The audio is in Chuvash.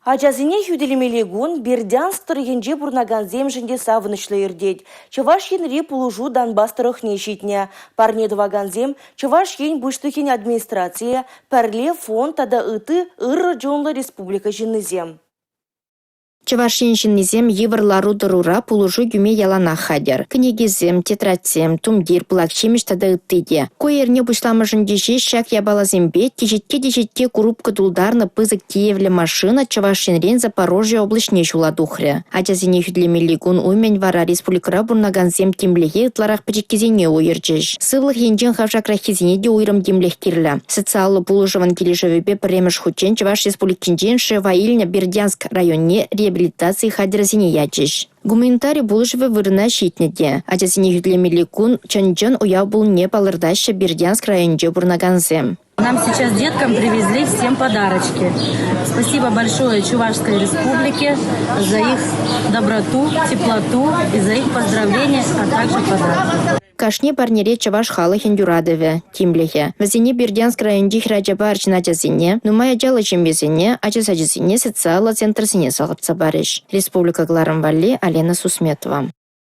Ачасене хӳтӗлемелли кун Бердянск тӑрӑхӗнче пурӑнакансемшӗн те савӑнӑҫлӑ иртет. Чӑваш Енри пулӑшу Донбасс тӑрӑхне ҫитнӗ. Парне тӑвакансем Чӑваш Ен Пуҫлӑхӗн администрацийӗ, Пӗрле фонд тата ытти ырӑ чунлӑ республика ҫыннисем. Чӑваш Ен ҫыннисем йывӑр лару-тӑрура пулӑшу кӳме яланах хатӗр. Кӗнекесем, тетрадьсем, тумтир, пылак ҫимӗҫ тата ытти те. Ку эрне пуҫламӑшӗнче ҫеҫ ҫак япаласемпе теҫетке-теҫетке курупка тултарнӑ пысӑк тиевлӗ машина Чӑваш Енрен Запорожье облаҫне ҫула тухрӗ. Ачасене хӳтӗлемелли кун умӗн вара республикӑра пурӑнакансем тимлӗхе ытларах пӗчӗккисене уйӑрчӗҫ. Сывлӑх енчен хавшакраххисене те уйрӑм тимлӗх кирлӗ. Социаллӑ пулӑшӑвӑн килӗшӗвӗпе пӗрремӗш хутчен Чӑваш Республикинчен шефа илнӗ Бердянск районне реабилитаци хатӗрӗсене ячӗҫ. Гуманитари пулӑшӑвӗ вырӑна ҫитнӗ те. Ачасене хӳтӗлемелли кун чӑн-чӑн уяв пулнине палӑртаҫҫӗ Бердянск районӗнче пурӑнакансем. Нам сейчас деткам привезли всем подарочки. Спасибо большое Чувашской Республике за их доброту, теплоту и за их поздравления, а также подарки. Кашни парнере чӑваш халӑхӗн юратӑвӗ, тимлӗхӗ. Вӗсене Бердянск районӗнчи хӗрачапа арҫын ачасене, нумай ачаллӑ ҫемьесене, ача сачӗсене, социаллӑ центрсене салатса парӗҫ. Республика кӑларӑм валли Алена Сусметова.